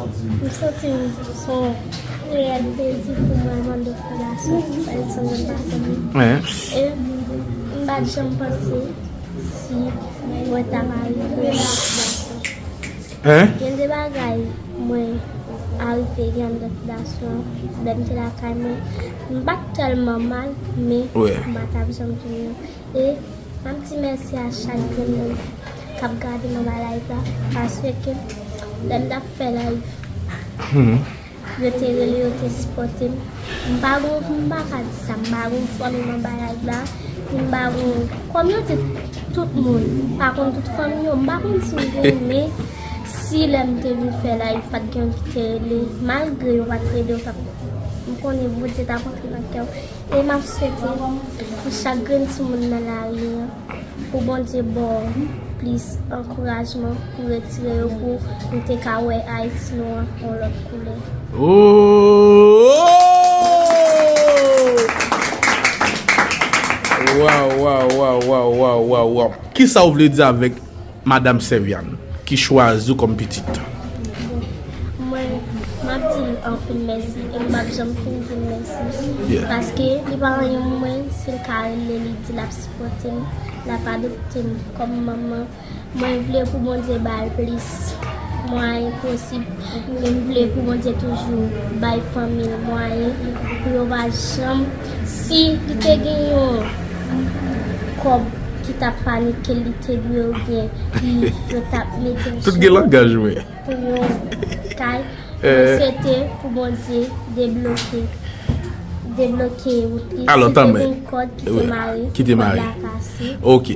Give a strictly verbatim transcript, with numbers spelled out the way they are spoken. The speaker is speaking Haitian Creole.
M santi m se yon reyèl plezi pou mwen vande fondasyon Wellington Jean Baton. E m pa t janm panse si mwen ta va rive la fondasyon. Gen de bagay mwen arive gen anndan fondasyon lè m te lakay mwen. M pa t tèlman mal, men m pa t ap janm di nou. E m ap di mèsi a chak grenn moun k ap gade m anba live la, paske lè m t ap fè live, yo te rele, yo te sipòte m. M pa gon, m pa ka di sa, m pa gon fanmi m anba live la, m pa gon kòminote tout moun, m pa konn tout fanmi yo, m pa konn si m gen, men si lè m te vin fè live, pa t gen yon ki te rele, malgre yo pa t rele, yo t ap, m konnen Bondye t ap antre nan kè w. E m ap swete pou chak grenn timoun nan lari an, pou Bondye ba w plis ankourajman pou retire yo, pou nou te ka wè Ayiti nou an yon lòt koulè. Oh! Waw, waw, waw, waw, waw, waw, waw. Kisa w vle di avèk Madanm Sèvyàn ki chwazi w kòm pitit? Mwen, m ap di l anpil mèsi e m p ap janm fin di l mèsi. Yeah. Paske li pa anyen mwen, si l ka rele, li di l ap sipòte m, l ap adopte m kòm manman. Mwen vle pou Bondye ba l plis mwayen posib. E m vle pou Bondye toujou bay fanmi l mwayen pou yo pa janm, si li te gen yon kòb ki t ap panike l, li te dwe oubyen li, yo t ap mete l Tout gen langaj mwen. Pou yon kay. Mwen swete pou Bondye debloke debloke wout li. Alò, Si te tanmen. Gen kòd ki te mare, Ki te mare. Kòd la kase. Ok.